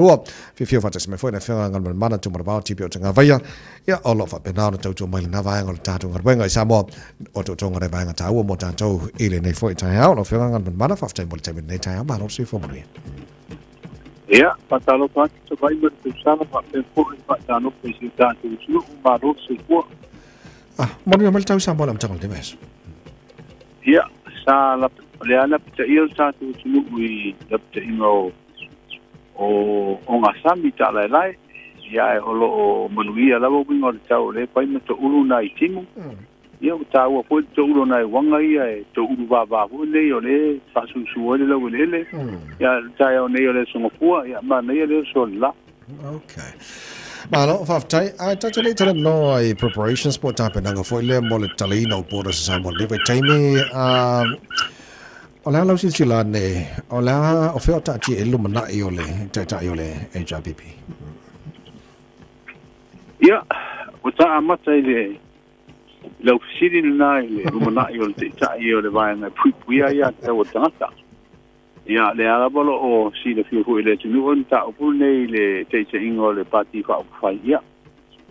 Ua fiafia faatasi mai foi le Afioga Galumalemana Tumalavao TP o Tagavaia, ia o lo o faapena ona tautua mai lena vaega o le tatou galuega i Samoa o tootoga le vaega taua mo tatou i lenei foi taeao. Lau Afioga Galumalemana, faafetai mo le taimi i lenei taeao, malo le soifua manuia. Ia, faatalofa atu Savaii ma le tausala faapea foi le faatalofa i si o tatou atunuu, malo le soifua. Ah, manuia mai le tau Samoa i le amataga o lenei vaiaso. Ia, sa lap, o le a lapataia le tatou atunuu i lapataiga o o ogasami taalaelae, ia ae o lo o manuia lava uiga o le tau o lea e fai ma toulu nai timu. Ia ua taua foi le toulu o nai uaga ia e toulu vava foi nei o lea e faasusu ai le laueleele. Ia le taeao nei o le Aso Gafua, ia manaia le oso o le la. Okay. Malo, faafetai. Ae tatou le i talanoa i preparations po o tapenaga foi lea mo le tatalaina o borders a Samoa i lenei vaitaimi. O le a lau silasila ane, o le a, o fea o taatia i ai le lumanai o le Taitai o le HRPP? Ia, ua ta amata i le lau fesili lena i le lumanai o le Taitai o le Vaega e Puipuia Aia Tatau a Tagata. Ia, lea lava o lo o silafia foi e le atunuu o le mataupu lenei i le taitaiga o le Pati Faaupufai. Ia,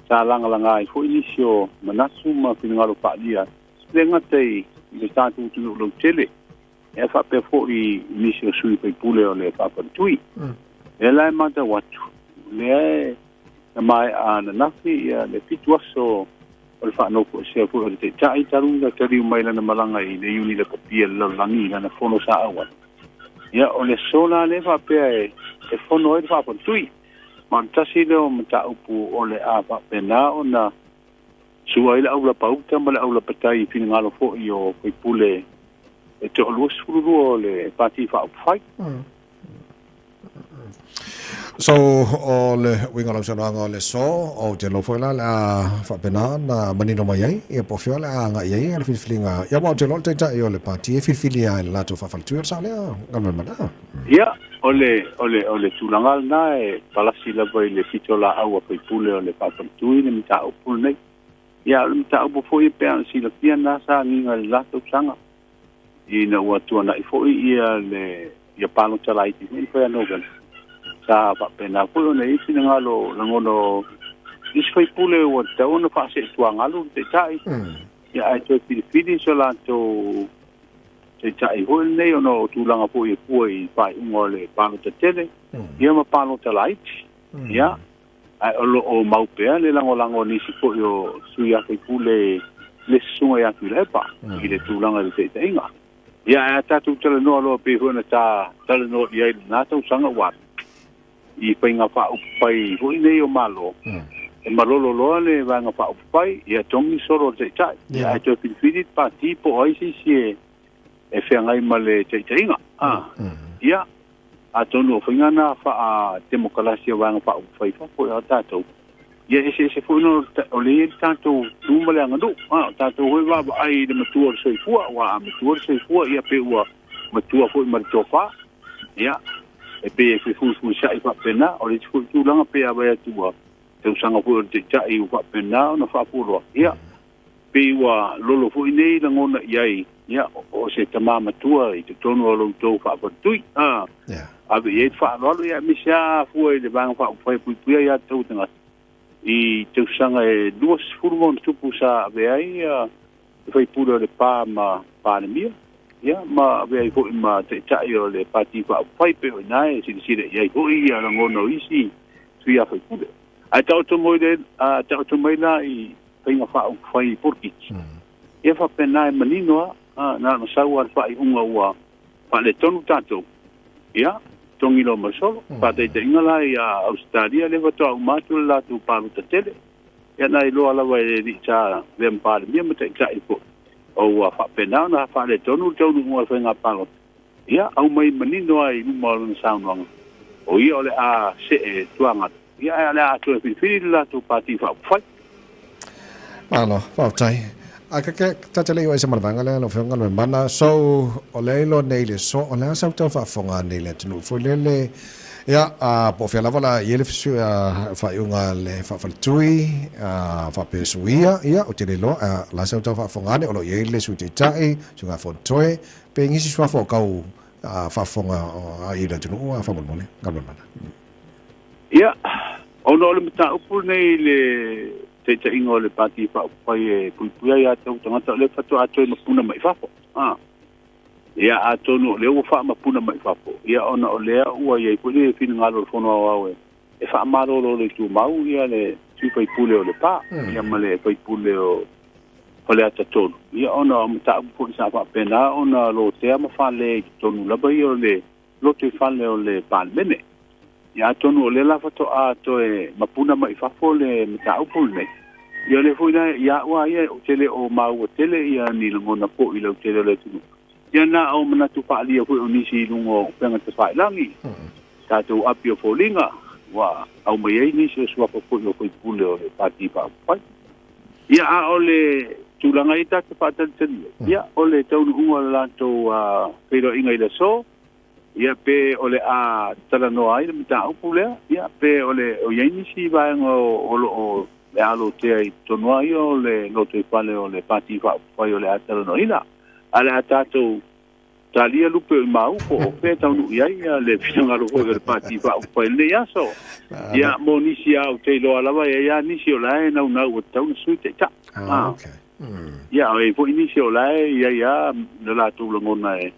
sa lagalaga ai foi nisi o manatu ma finagalo faaalia le gata i le tatou atunuu lautele, ae faapea foi i nisi o sui faipule o le faafaletui. Lea la e matau atu, lea e na maea ananafi ia le 7 aso o le faanofoesea foi o le Taitai talu na taliu mai lana malaga i le Iuni Lakapi a le Lalolagi i lana fono sa auai. Ia, o le aso la lea faapea e fono ai le faafaletui. Ma o le tasi lea o mataupu o le a faapena ona Sua ai le aulapauta ma le aulapatai i finagalo foi o faipule e toa-22 o le Pati Faaupufai. So, o le uiga o lau saunoaga o le aso, ou te iloa foi la o le a faapena ona manino mai ai, ia po o fea o le a agai ai le filifiliga. Ia aua ou te iloa o le taitai o le pati e filifili lava i le latou faafaletui, o le sao lea, Galumalemana? Ia, o le, o le, o le tulaga lena e palasi lava i le pitolaau a faipule o le faafaletui le mataupu lenei. Ia, o le mataupu foi e pei ona silafia na sa agiga i le la tausaga, ina ua tuanai foi ia le ia palota laiti foi na fai ia Novema. Sa faapena foi ona i ai finagalo lagona o nisi faipule ua tatau ona faaseetuagalu le taitai. Ia, ae toe filifili so latou Taitai foi lenei ona o tulaga foi e fua i faaiuga o le palota tele ia ma palota laiti. Ia, ae o lo o mau pea le lagolago a nisi foi o sui usufono le susuga ia Tuilaepa i le tulaga i le taitaiga. Ia, ae a tatou talanoa loa pei foi ona ta talanoa i ai i lena tausaga ua alu, i faiga faaupufai foi nei o Malo, e malolo loa le Vaega Faaupufai, ia togi solo le Taitai, ia ae toe filifili le Pati po o ai se isi e feagai ma le taitaiga. Ia, atonu o faiga na faa-temokalasi a Vaega Faaupufai fafo ia tatou, ia eseese foi ona o lea e i ai le tatou tu ma le aganuu. O tatou foi vaavaai i le matua o le soifua, aua a matua le soifua, ia pei ua matua foi ma le tofa. Ia, e pei e fefuifuisa'i faapena. O le isi foi tulaga pei a vaai atu ua tausaga foi o le Taitai ua faapena ona faafualoa. Ia, pei ua lolo foi nei lagona i ai, ia, o se tama matua i totonu o lo outou faafaletui. A, ave i ai le faaaloalo, ia, aemaise lava afua i le Vaega Faaupufai e Puipuia Ia Tatou Tagata i tausaga e 20 ma ona tupu sa avea ai le faipule o Lepa ma Palemia, ia, ma avea ai foi ma taitai o le Pati Faaupufai, pei o i ina e silasila i ai foi ia lagona o isi sui usufono. Ae taoto mai le, taoto mai la i faiga faaupufai polokiki, ia faapena e manino lava, na ona sau lava le faaiuga ua faaletonu tatou, ia, togi loa ma le solo. Faataitaiga la ia Ausetalia lea faatoa uma atu le latou palota tele, Ia na iloa lava e le alii sa avea ma Palemia ma Taitai foi, o ua faapena ona faaletonu le taunuuga o le faiga palota. Ia, aumai manino lava i luma o lana saunoaga, o ia o le a see tuaga, ia ae o le a toe filifili le latou Pati Faaupufai. Malo, faafetai. A ka ka ta te le iwa i se malavaega lea lau Afioga Galuemalemana. So, o lea iloa nei le so, o le a sau tau faafofoga nei le atunuu foi lele. Ia, a po o fea lava la i ai le faaiuga a le faafaletui, a faapea suia, ia, ou te le iloa, a la sau tau faafofoga ane, o lo o i ai le Sui Taitai, Susuga Fonotoe, pe nisi suafa o tau faafofoga i le atunuu, faamolemole, Galuemalemana. Ia, ona o le mataupu lenei i le taitaiga o le Pati Faaupufai e puipuia ia tatou tagata, o lea faatoa toe mapuna mai fafo. Ah. Ia, atonu o lea ua faamapuna mai fafo, ia ona o lea ua i ai foi le finagalo o le Fono Aoao e faamalolo le tumau ia le sui faipule o Lepa, ia ma le faipule o Faleata 3, ia ona o mataupu foi sa faapena ona lotea ma fale i totonu lava ia o le lotoifale o le Palemene. Ia atonu o lea la faatoa toe mapuna mai fafo le mataupu lenei. Ia o lea foi la ia au lava ia ou te le o maua tele ia ni lagona po'i i le lautele o le atunuu. Ia na o manatu faaalia foi o nisi i luga o upega tafailagi, tatou api o foliga, ua aumai ai nisi o suafa foi o faipule o le Pati Faaupufai. Ia a o le tulaga ia tatou faatalitali ai, ia o le taunuuga o le latou feiloaiga i le aso, ia pe o le a talanoa ai le mataupu lea, ia pe o le o i ai nisi vaega o lo o le a lotea i totonu lava ia o le lotoifale o le Pati Faaupufai o le a talanoaina. A o le a tatou talia lupe o i mau po o fea e taunuu i ai le finagalo foi o le Pati Faaupufai i lenei aso. Ia mo nisi lava ou te iloa lava e i ai lava nisi o la e naunau ua tatau ona sui taitai. Ah, okay. Ia, e i ai foi nisi o la e i ai lava le latou lagona e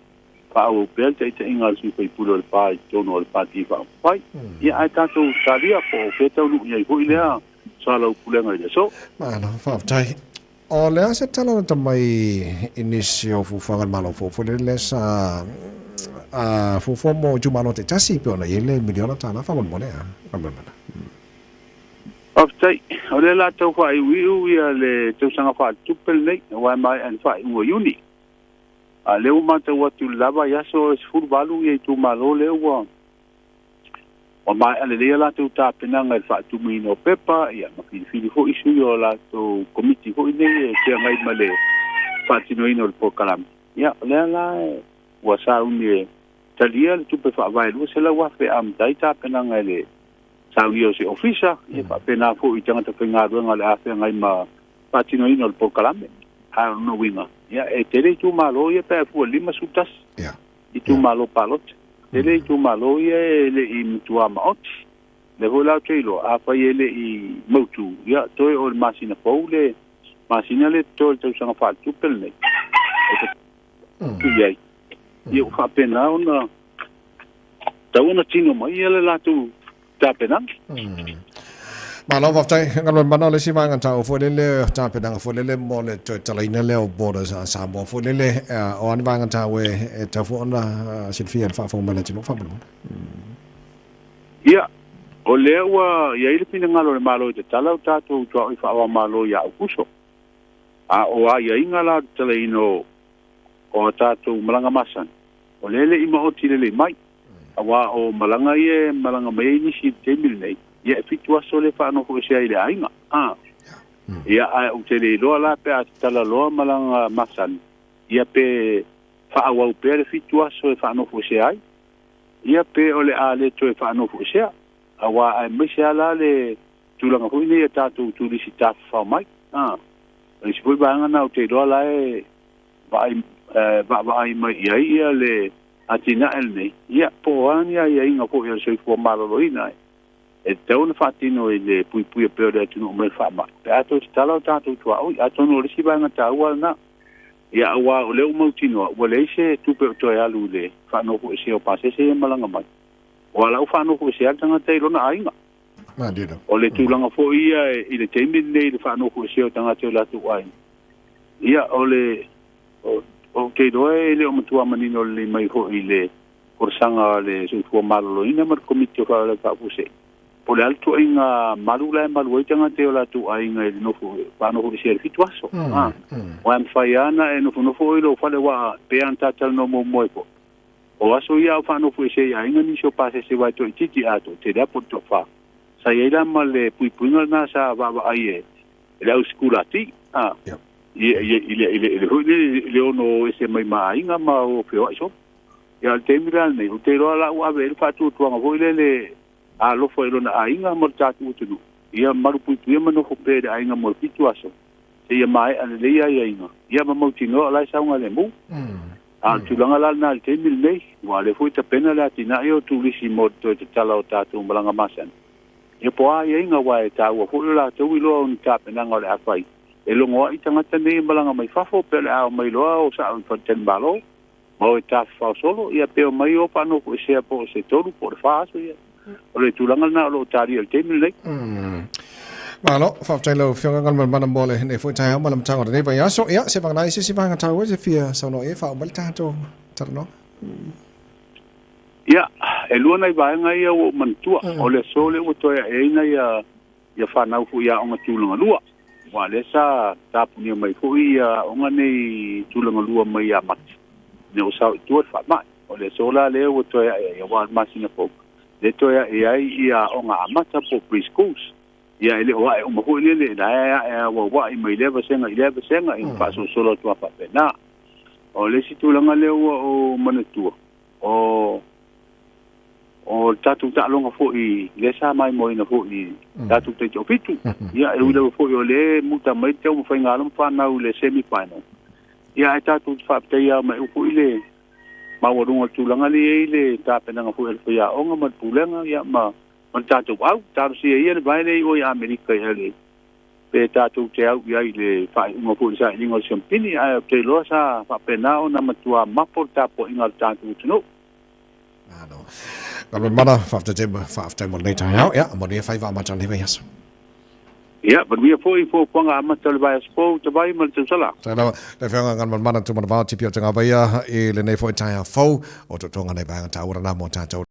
faaauau pea le taitaiga a le sui faipule o Lepa i totonu o le Pati Faaupufai. Ia, ae tatou talia po o fea e taunuu i ai foi lea soalaupulega i le aso. Malo, faafetai. O le a se tala lata mai i nisi o fuafuaga a le Malo fou foi lele sa fuafua mo itumalo taitasi pei ona i ai le miliona tala faamolemole a Galuemalemana? Faafetai. O lea o le a tau faaiuiu ia le tausaga faaletupe lenei, aua e maea i le faaiuga o Iuni. A o lea ua matau atu i le la vaiaso e 18 ia itumalo lea ua Ua maea lelei a latou tapenaga i le faatumuina o pepa, ia, ma filifili foi sui o latou komiti foi nei e feagai ma le faatinoina o le polokalame. Ia, o lea la ua sauni e talia le tupe faavae $200,000 e amata ai tapenaga i le saunia o se ofisa, ia faapena foi i tagata faigaluega o le a feagai ma faatinoina o le polokalame. A o lona uiga, ia, e tele itumalo ia pe a fua 51 itumalo palota. Tele itumalo ia e le i matua maoti. O lea foi la ou te iloa, afai e le i mautu, ia toe o le masina fou le masina lea e totoe o le tausaga faaletupe lenei e i ai. Ia ua faapena ona tatau ona tino mai ia le latou tapenaga. Malo faafetai Galuemalemana, o le isi vaega taua foi lele tapenaga foi lele mo le toe talaina lea o borders a Samoa foi lele, o a ni vaega taua e tatau foi ona silafia e le faafofoga mai le atunuu faamolemole? Ia, o lea ua i ai le finagalo o le Malo e tatala o tatou tuaoi faava-o-Malo ia Aukuso. A o aiaiga la o le tatalaina o a tatou malaga masani, o lea e le i maoti lelei mai. Aua o malaga ia e malaga mai ai nisi i le taimi lenei, ia e 7 aso lea e faanofoesea ai i le aiga. A. Ia, ae ou te le iloa la pe a tatala loa malaga masani, ia pe faaauau pea le 7 aso e faanofoesea ai, ia pe o le a le toe faanofoesea. Aua aemaise lava la le tulaga foi nei a tatou turisi tafafao mai. A. O le isi foi vaega lena ou te iloa la e vaai, vaavaai mai i ai ia le atinae lenei, ia, po o a ni aiaiga foi a le soifua maloloina e tatau ona faatino i le puipuia pea o le atunuu mai le faamai, pe a toe tatala o tatou tuaoi. Atonu o le isi vaega taua lena, ia, aua o lea ua mautinoa ua leai se tupe o toe alu i le faanofoesea o pasese ia e malaga mai. O a la ua faanofoesea le tagata i lona aiga. O le tulaga foi ia i le taimi lenei i le faanofoesea o tagata i o latou aiga, ia, o le Ou te iloa e le o matua manino lelei mai foi i le folasaga a le Soifua Maloloina ma le Komiti o Faalavelave Faafuasei, po o le a le tuuaiga malu la e malu ai tagata i o latou aiga i le nofo faanofoesea i le 7 aso. Aua e mafai lava ona e nofonofo oe i lou fale aua e pei lava ona ta talanoa muamua ai foi, o aso ia a o faanofoesea i aiga nisi o pasese aua e toaitiiti a toatele lava po o le toafa. Sa i ai la ma le puipuiga lena sa vaavaai e le au sikulati. I le foi lele i le ono ese mai ma aiga ma o feoai solo. Ia, o le taimi la lenei, ou te iloa la ua ave i ai le faatuatuaga foi lele alofa i lona aiga ma le tatou atunuu, ia malupuipuia ma nofo pea i le aiga mo le 7 aso, seia maea lelei aiaiga, ia ma mautinoa o la e saogalemu. A o le tulaga la lena i le taimi lenei, ua lea foi tapena le atinae o turisi mo le toe tatala o tatou malaga masani. Ia po o a aiaiga aua e taua foi lo latou iloa o ni tapenaga o le a fai e logo ai tagata nei e malaga mai fafo pe o le a omai loa o sao i faletalimalo ma o e tafafao solo, ia pe omai o faanofoesea po o se 3 po o le 4 aso. Ia o le tulaga lena o lo o talia i le taimi lenei. Malo, faafetai lau Afioga Galumalemana mo lenei foi taeao ma le amataga o lenei vaiaso. Ia, se vagana ai se isi vaega taua e te fia saunoa i ai e faauma ai le tatou talanoaga. Ia, e lua nai vaega ia ua ou manatua. O le aso lea ua toe ae ai nai ia fanau foi i aoga tulaga lua. Aua o lea sa tapunia mai foi ia aoga nei tulaga lua mai ia Mati, ina ua sao i tua le faamai. O le aso la lea ua toe ae ai, aua o le masina fou, lea toe ae ai ia aoga amata po o pre-schools. Ia e le o ae uma foi lele, la e ae auauai mai lea vasega i lea vasega, ina faasolosolo atu lava faapena. O le isi tulaga lea ua ou manatua, o o le tatou taaloga foi lea sa maimoaina foi i tatou taitoafitu. Ia, e ui lava foi o lea e muta mai le taumafaiga a alo ma fanau i le semi final, ia ae tatou te faafetaia mai foi le maualuga o le tulaga lea e i ai le tapenaga foi a le faiaoga ma le pulega, ia ma ma le tatou au. Talosia ia le vae lea i o i Amerika i LA pe tatou te au i ai i le faaiuga foi i le sailiga o le siamupini, ae ou te iloa sa faapena ona matua mapo le tapuaiga a le tatou atunuu. Malo. Galumalemana, faafetai tele, faafetai mo lenei taeao. Ia, manuia faiva amata o lenei vaiaso. Ia, manuia foi fuafuaga amata o le vaiaso fou, Tavai ma le tausala. Tau lava, le Afioga Galumalemana Tumanavao Tipi o Tagavaia i lenei foi taeao fou o totoga nei vaega taua lena mo tatou.